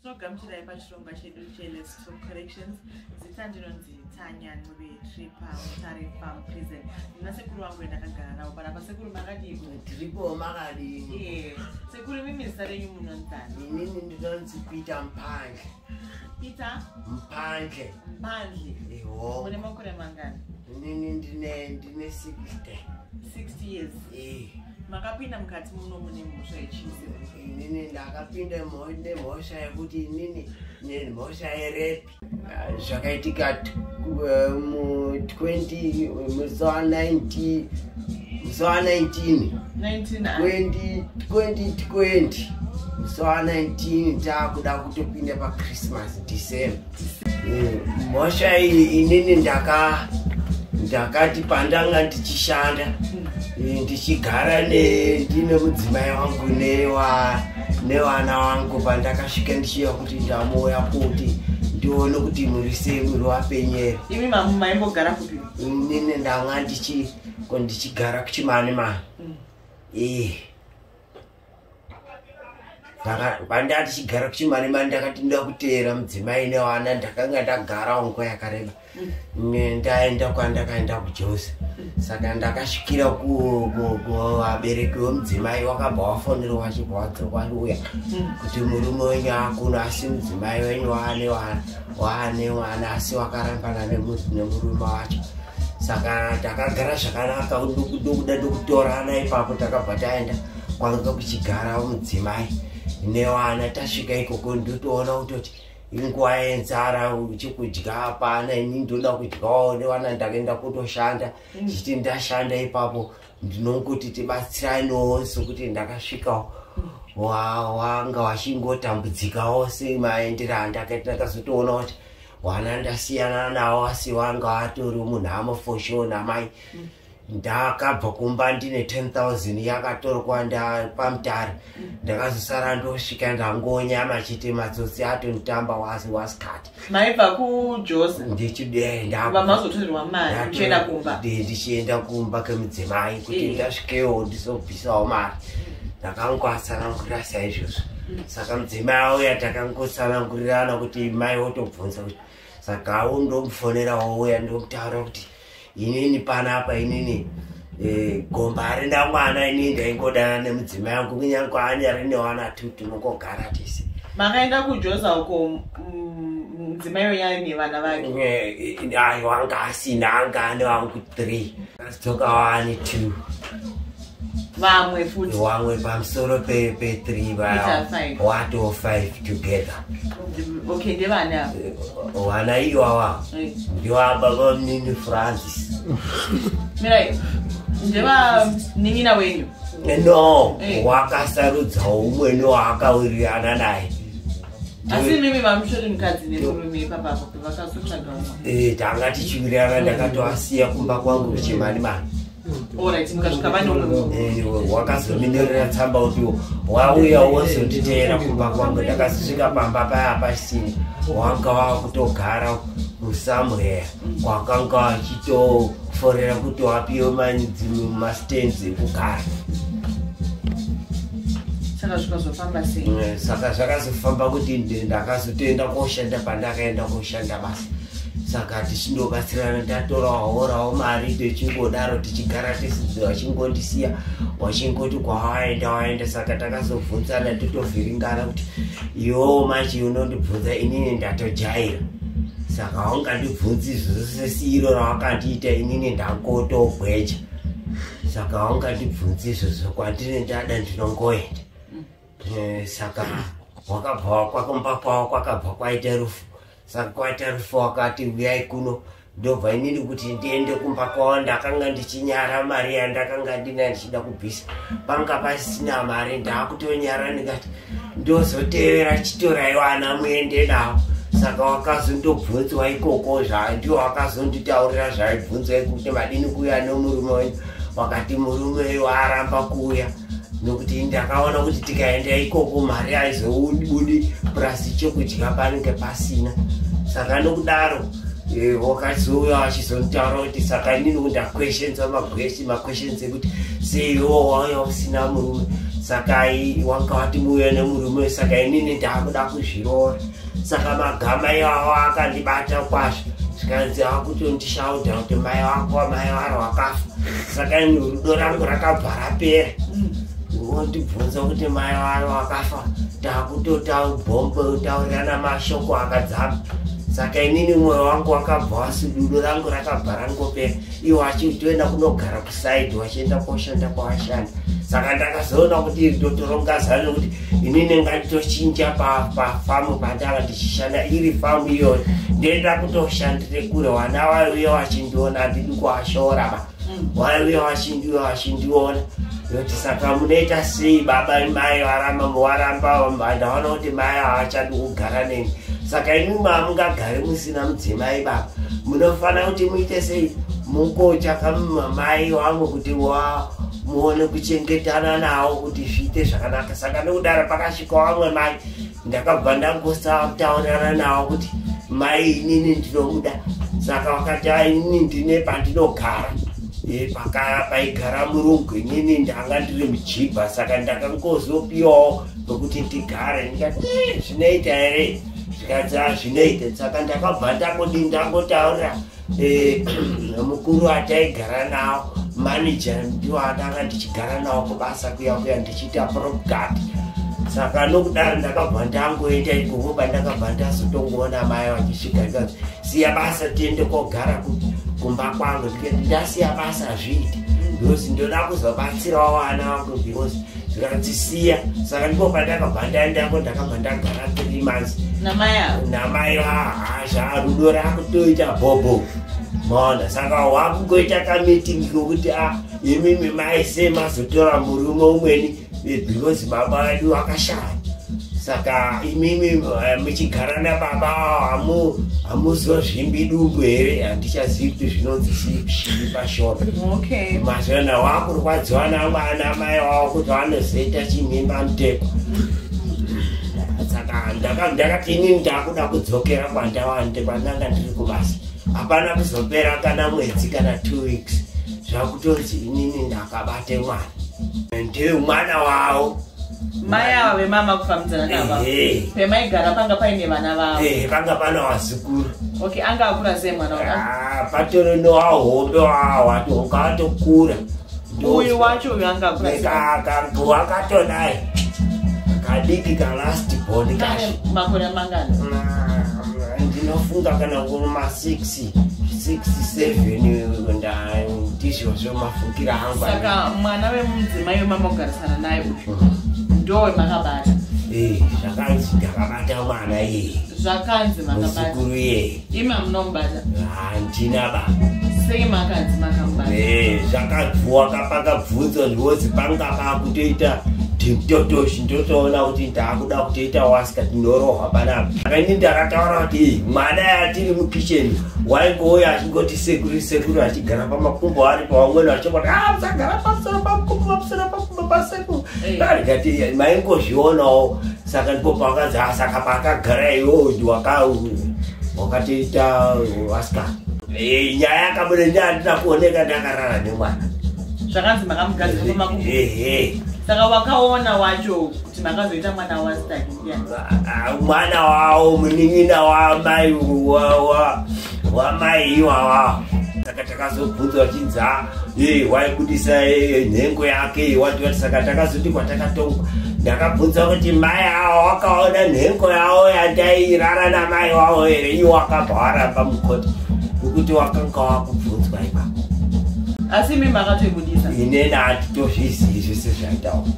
Tinogamuchirai pachirongwa chedu cheLets Talk Corrections. Zita ndinonzi Tanya Ncube, tiri paMutare Farm Prison. Ndina sekuru vangu vendakagara navo panapa. Sekuru, makadii? Tiripo, makadini? Sekuru, imimi zita renyu munonzani? Inini ndinonzi Peter Mpandle. Peter Mpandle. Mpandle. Iho. Mune makore mangani? Inini ndine 60. 60 years. Eh. Makapinda mukati muno mune mhosva yechii? Inini ndakapinda nemhosva yekuti inini nemhosva yerape. Zvakaitika mu20 musi wa19, musi wa19 19 20 2020, musi wa19, taakuda kutopinda paChristmas, December. Mhosva iyi, inini ndakati pandanga ndichishanda, ndichigara ndine mudzimai wangu nevana vangu, pandakasvika ndichiya kuti ndamuuya kuti ndione kuti muri sei, muri wapenyera. Imi maimbogara kupi? Inini ndanga ndichigara kuChimanimani. Eh. Panda tichigara kuChimanimani, ndakati ndoda kuteera mudzimai nevana. Ndakanga ndagarawo nguva yakareba. Ndaenda kwandakaenda kuJozi, saka ndakasvikira kuvabereki vemudzimai. Wakabva wafonerwa, wachibva wadzoka wauya kuti murume wenyu akuno, asi mudzimai wenyu waane mwana, asi wakarambana nemurume wacho. Saka takagara zvakanaka, ndokuda ndokutorana ipapo. Takabva taenda kwanga kuchigara mudzimai nevana. Tasvika ikoko, ndotoona kutoti inguva yenzara, chekudya hapana. Ini ndoda kudyawo nevana. Ndakaenda kutoshanda, ndichiti ndashanda ipapo ndinongoti tibatsiranewo, sekuti ndakasvikawo wanga wachingotambudzikawo semaendero andakaita. Ndakazotoona kuti wana ndasiyana nawo, asi wanga watori munhamo for sure namai. Ndakabva kumba ndine 10,000 yakatorwa paMutare. Ndakazosara ndosvika ndangonyama chete, matsotsi atonditamba wasi wasikati. Maibva kuJozi? Ndichidenda. Vamazotorerwa mari muchienda kumba? Ndichienda kumba kemudzimai kuti ndasvikewo ndizobvisawo mari. Ndakangowatsanangurira saizvozvo. Saka mudzimai auya, takangotsanangurirana kuti mai wotobvunza kuti saka aundomufonera, wouya, ndomutaura kuti inini panapa inini gomba harina mwana. Inini ndaingodana nemudzimai wangu, kunyange anyari newana tu, tinongogara tese. Makaenda kuJoza uko, mudzimai wenyu aine vana vake? Aiwa, anga asina, anga ane wangu three, akadzoka wane two. Vamwe futi? Wamwe pamusoro pe3. Kuita five. Wato five together. Okay, ndevani ava? Wana iwawa ndiwababa munini Francis. Mirai, ndevanin'ina wenyu? No. Eh. Wakasarudzawo umweni waakawirirana naye. Asi imimi mamutori mukadzi nemurume ipapapo vakazotsvaga umwe? Eh, tanga tichiwirirana. Ndakatoasiya kumba kwangu kuChimanimani. Alright, mukasvika vane umwe munhu? Eh, wakazominorera tsamba kuti wauya wozonditeera kumba kwangu. Ndakazosvika pamba paya pasina, wanga wakutogara musamhere kwakanga achitoforera kuti wapiwe mastands ekugara. Saka zvikazofamba sei? Saka zvakazofamba kuti ndakazotoenda koshanda. Pandakaenda koshanda basa, saka tichindobatsirana, ndatorawo horawo mari, tichingodaro tichigara tese. Wachingondisiya, wachingoti kwawaenda waenda. Saka takazobvunzana, totovhiringana kuti iwewo manje unondibvunza, inini ndatojaira, saka haungandibvunzi zvose siro rawakandiita. Inini ndangotogweja, saka haungandibvunzi izvozvo. Kwandine ndada ndinongoenda. Saka wakabva kwakumba kwavo kwakabva kwaita rufu. Saka kwaita rufu, wakati uyai kuno. Ndobva inini kuti ndiende kumba kwavo, ndakanga ndichinyara mari yandakanga ndina ndichida kubvisa. Panga pasina mari, ndaakutonyara, ndikati ndozotevera, chitorai vana muende navo. Saka wakazondobvunzwa ikoko, ndio wakazonditaurira zvaibvunzwa kuti madini kuuya nomurume wenyu. Wakati murume waaramba kuuya nokuti ndakaona kuti tikaenda ikoko mari haizobudi, plus chekudya panenge pasina. Saka nokudaro wakazouya wachizonditaura kuti saka inini ndaquestionwa maquestions ekuti seiwo wauya usina murume. Saka wanga wati muuye nemurume, saka inini ndaakuda kuzviroora. Saka magama iwawo akandibata kwazvo, zvikanzi akutondishaudha kuti mai wako, mai varo wakafa. Saka ini rudo rangu rakabva rapera. Wondibvunza kuti mai varo wakafa, takutotaurirana mashoko akadzama. Saka inini mwoyo wangu wakabva wasududo rangu rakabva rangopera. Iwo achitoenda kunogara kusaidhi, wachienda koshanda kwawashanda. Saka ndakazoona kuti ndotoronga zano kuti inini nganditochinja pafamu pandava ndichishanda, iri famu iyoyo ndoenda kutoshandire kure. Vana vaiuya vachindiona, handidi kuashora ba, vaiuya vachindiona yoti saka munoita sei baba? Mai varamba, waramba, ndaona kuti mai havachadi kugara neni. Saka imi mamungagare musina mudzimai baba, munofanira kuti muite sei, mungotsvaka mai wangu kuti muone kuchengetana nawo kuti zviite zvakanaka. Saka nokudaro pakasvika vamwe mai, ndakabva ndangosataurirana nawo kuti mai inini ndinomuda. Saka vakati inini ndine pandinogara, paigara murungu, inini ndanga ndiri mujibha. Saka ndakangozopiwawo pekuti ndigare. Ndikati zvinoita here? Zvikanzi zvinoita. Saka ndakabva ndangodi ndangotaurira mukuru ataigara nawo, manager, ndiwo andanga ndichigara nawo kubasa kuya kuya ndichiita propguard. Saka nokudaro ndakabva ndangoenda ikoko, pandakabva ndazotongoona mai vachisvika, ndikanzi siya basa tiende kogara kumba kwangu. Ndikati ndasiya basa hazviiti because ndoda kuzobatsirawo vana vangu, because zvikanzi siya. Saka ndipo pandakabva ndaendako, ndakabva ndagara 3 months namai vahazva. Rudo rakutoita bhobho, maona. Saka wakungoita kameeting kokuti a imimi mai sei mazotora murume umweni, because baba vedu vakashaya. Saka imimi muchigara nababa hamuzozvimbi dumbu here? Handichazivi kuti zvinonzi chii pashona. Mazona wakurwadziwa namwana mai wavo kuti vanozoita chimimba muteko. Saka ndakati inini ndakuda kudzokera kwandawande kwandanga ndiri kubasa. Hapana kuzopera kana mwedzi kana 2 weeks, zvakutonzi inini ndakabate mwana, ndiye mwana wavo. Mai ava vemama kufambidzana nava, pemaigara panga paine vana vavo? Panga pana vazukuru. Okay, anga akura sei mwana? Patori nowahombe wakatokura. Uyu wacho uyu anga akura sei? Wakatodai kadiki, kalast born kacho. Makore mangani? Ndinofunga kana kuma 6 6 7, ndizvozvo mafungiro angu. Saka mwana wemudzimai wemama kugarisana naye uyu ndo wemakabata? Zvakanzi ndakabata mwana iye. Zvakanzi makabata? Muzukuru iye. Imi hamunomubata? Handina ba. Sei makanzi makamubata? Zvakabvuwa kapakabvunzwa ndiozi panga pakutoita timtotoshi, ndotoona kuti ndaakuda kutoita waska, tinorohwa panapa. Saka ini ndakataura kuti mwana yatiri mukicheni waingouya achingoti sekuru sekuru, achigara pamakumbo ari pavamweni, vachingoti a musagara pamusoro pamukumbo, pamusoro pakumbo pasekuru. Ndikati maingozvionawo. Saka ndipo pakanzi saka paakagara iwowo wakatoita waska. Nyaya yakabuda ndi handina kuoneka ndakarara nemwana. Zvakanzi makamugadzira pamakumbo? Saka wakaona wacho kuti makazoita mwana wastaki ndiani? Mwana wavo, munin'ina wamai, wamai iwawa. Saka takazobvunzwa vachinzi waibudisa nhengo yake wati. Saka takazoti kwatakatongwa, ndakabvunza kuti mai avo wakaona nhengo yavo yandairara namai wavo here? Iwo wakabva waramba mukoti nekuti wakanga wakubvunzwa ipapo. Asi imi makatoibudisa? Inini hatitozvizivi zvese zvaitawo.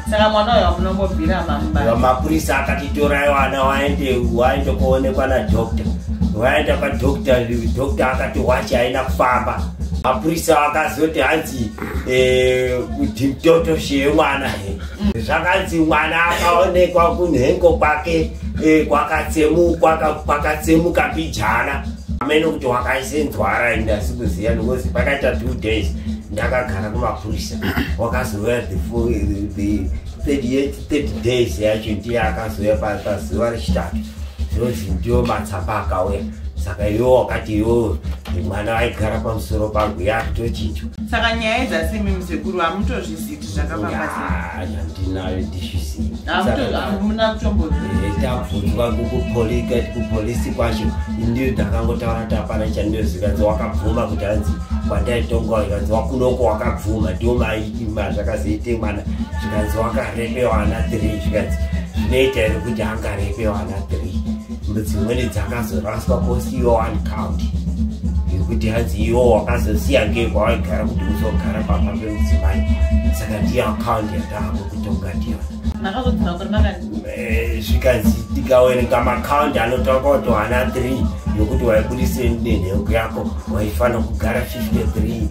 Saka mwana uyo hamunombobvira mamubata? Mapurisa akati torai vana waende kuonekwa nadoctor. Waenda kwadoctor, doctor akati wachi haina kufamba. Mapurisa akazoti hanzi kuti mutotoshe yemwana, zvakanzi mwana akaonekwa kunhengo kwake kwakatsemuka mbijana, amene kuti wakaise nzwara, ndasi kuziva nekuzi pakaita 2 days ndakagara kumapurisa. Wakazouya the 30 days yacho, ndiye akazouya pazuva rechitatu, zvinonzi ndiyo matsamba akauya. Saka iwo wakati iwo Mwana aigara pamusoro pangu yakutochinjwa. Saka nyaya dzasimi musekuru hamutozvizivi kuti zvakafamba sei? Handinayo, ndizvizivi. Hamuna kutomboziva? Tabvunzwa kupolisi kwacho, indiyo ndakangotaura kuti hapana chandinoziva. Kanzi wakabvuma kuti hanzi kwandaitongwa, kanzi wakunoko wakabvuma, ndo zvakazoite mwana. Zvikanzi wakarepe wana 3. Zvikanzi zvinoita here kuti angarepe wana 3? Dzimweni dzakazoraswa, kosiyiwa one count yekuti hanzi iwo wakazosiya ngekwawaigara kuti uzogara pamba pemudzimai. Saka ndiyo account yataako kutonga ndiyona. Makazodzi makore mangani? Zvikanzi tikawerenga macounts anotaura kuti wana 3, yokuti waibudise nenhengo yako, waifanira kugara 53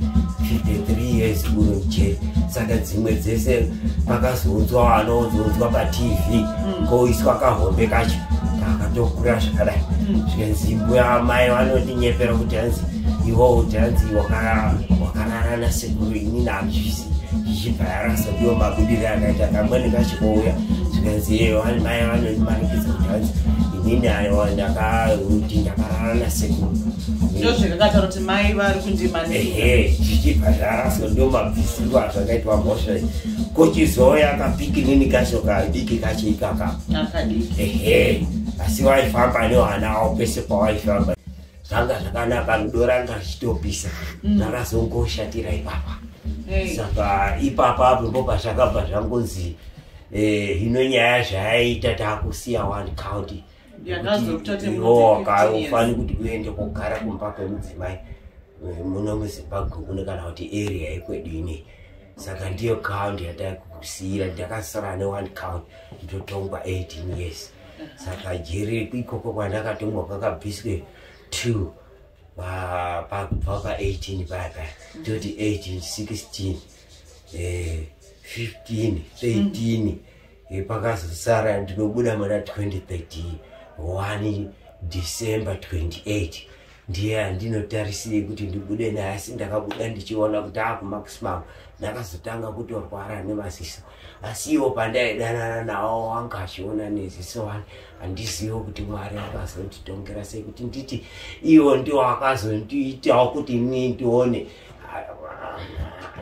53 years uri mujeri. Saka dzimwe dzese pakazounzwa, vanozounzwa paTV, koiswa kahombe kacho kakatokura zvakadai. Zvikanzi mbuya mai vanondinyepera kuti hanzi iwo kuti hanzi wakarara nasekuru, inini handizvisi. Zvichibva yarasa, ndiwo mabudiro akaita. Kamweni kachikouya, zvikanzi mai vanondimanikidza kuti hanzi inini aiwa ndakakuti ndakarara nasekuru. Ndozvakakataura kuti mai vari kundimanikidza? Ehe, zvichibva zvaraswa, ndo mabvisirwo azvakaitwa mhosva iyi. Kochizouya kapikinini kacho kadiki kacho ikaka. Akadiki? Ehe, asi waifamba nevana avo pese pawaifamba, zvanga zvakanaka, rudo ranga richitopisa. Zvakazongoshatira ipapa. Saka ipapa apo ndo pazvakabva zvangonzi hino nyaya zvayaita, taakusiya one count. Yakazokutate mudzi 15 years. Ufani kuti uende kugara kumba kwemudzimai muno muZimbabwe muno, kana kuti area yekwedu inei. Saka ndiyo count yatakusiyira. Ndakasara neone count, ndotongwa 18 years. Saka jeri ikoko kwandakatongwa kwakabviswe 2 pakubva pa18 paya paya, toti 18, 16, 15, 13. Pakazosara ndinobuda muna 2031 December 28, ndiye andinotarisire kuti ndibude naye. Asi ndakabuda ndichiona kuti akumaximum. Ndakazotanga kutorwara nemaziso, asi iwo pandaidanana nawo wanga achiona neziso wani. Handizivo kuti Mwari akazonditongera sei kuti nditi iwo ndiwo akazondiitawo kuti inini ndione.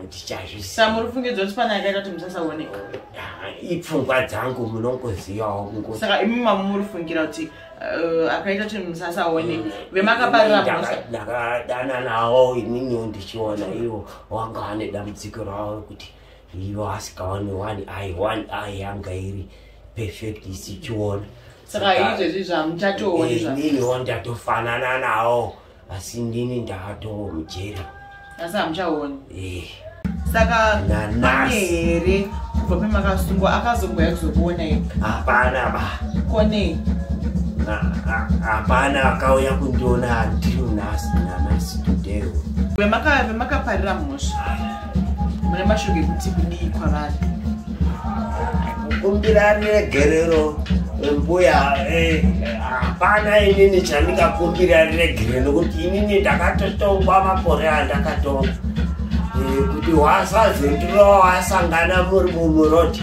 Ndichazvisiya. Sa muri kufungidza kuti pane akaita kuti musasaoneka? Ipfungwa dzangu, munongozivawo kungoti. Saka imi mamu muri kufungira kuti akaita kuti musasaone vemakaparira mhosva? Ndakadana nawo ininiwo ndichiona iwo wanga ane dambudziko ravo kuti iwo asikaoni one eye, one eye yanga iri perfect isichiona. Saka izvezvi zvamuchatooni zva Ininiwo ndatofanana nawo, asi ndini ndakatoo mujeri. Asi hamuchaoni? Eh. Saka Nanasi. pane here kubva pemakasungwa akazomboya kuzokuonai? Hapana ba. Konei? Hapana akauya kundiona until nhasi, nanhasi today. Vemakaparira mhosva, mune mashoko ekuti kudii kwavari? Kukumbira regerero, mbuya, hapana inini chandingakumbira regerero, nokuti inini ndakatotongwa makore andakatongwa. Kuti wasazondiro wasangana muri mumurodi,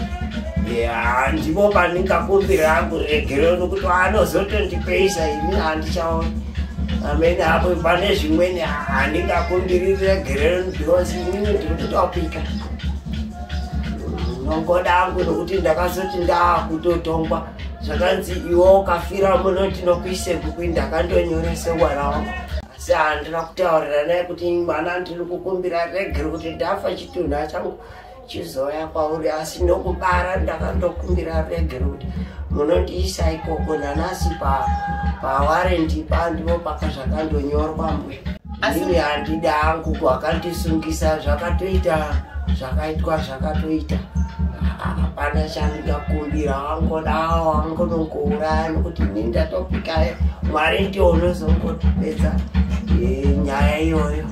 ndipo pandingakumbira hangu regerero, nokuti anozotondipeisa ini handichaoni amene apo. Pane zvimweni handingakumbiri regerero because inini ndiri kutopika nongoda hangu, nokuti ndakazoti ndaakutotongwa, zvakanzi iwe ukafira muno tinokuise kupi. Ndakandonyorese mwana wangu, asi handina kutaurira naye kuti mwana ndiri kukumbira regero kuti ndafa chitunha changu chizouya kwauri. Asi nokubara ndakandokumbira regero kuti munondiisa ikoko. Nanasi pawarrant pandivo paka zvakandonyorwa, mbuya. Ini handidi hangu kwakandisungisa, zvakatoita zvakaitwa zvakatoita, hapana chandingakumbira. Wangodawo wangonongouraya, nokuti ini ndatopika, Mwari ndiwo unozongotipedza nyaya iyoyo.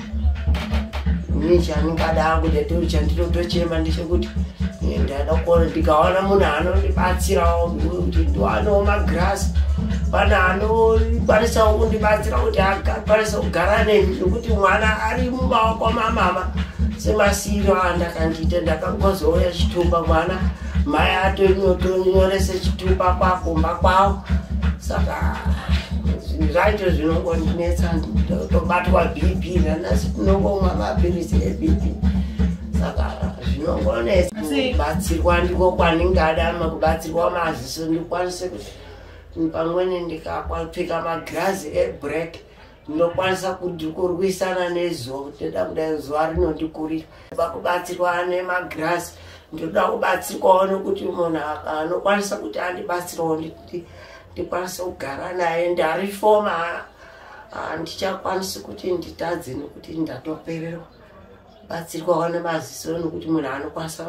Ini chandingada hangu, chandinotochema ndechekuti ndada kuona, ndikaona munhu anondibatsirawo kuti ndiwanewo magirasi, pane anokwanisawo kundibatsira kuti akwanise kugara neni, nokuti mwana ari mumaoko mamama semasiro andakandiita. Ndakangozouya chitupa mwana, mai atonyorese chitupa kwakumba kwavo. Saka zvinhu zvacho zvinongondinetsa, tobatwa BP nanhasi, tinongomwa mapirisi eBP, saka zvinongonetsa. Kubatsirwa ndiko kwandingada, kubatsirwa maziso, ndikwanise kuti pamweni ndikapfeka magirazi eblack, ndinokwanisa kurwisana nezuva, kuti ndoda kudai zuva rinondikurira. Kubatsirwa nemagirazi, ndoda kubatsirwawo nekuti munhu anokwanisa kuti andibatsirawo, ndikwanise kugara naye. Ndarifoma, handichakwanisi kuti nditadze nekuti ndatopererwa. Batsirwawo nemaziso, nekuti munhu anokwanisa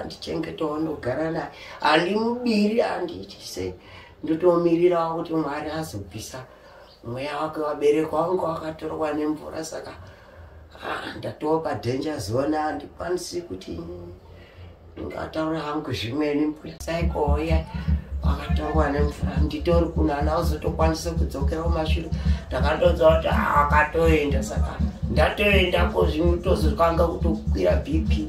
andichengetawo, ndogara naye, handimubiri, handiiti sei, ndotomirirawo kuti Mwari azobvisa mweya wake. Vabereki vangu vakatorwa nemvura, saka ndatova padanger zone, handikwanisi kuti ndingataura hangu zvimweni. Mbuya saikoya vakatorwa nemvura, nditori kuno, hana kuzotokwanisa kudzokera kumashure. Ndakatodza kuti akatoenda, saka ndatoendako, zvino tozokanga kutokwira BP.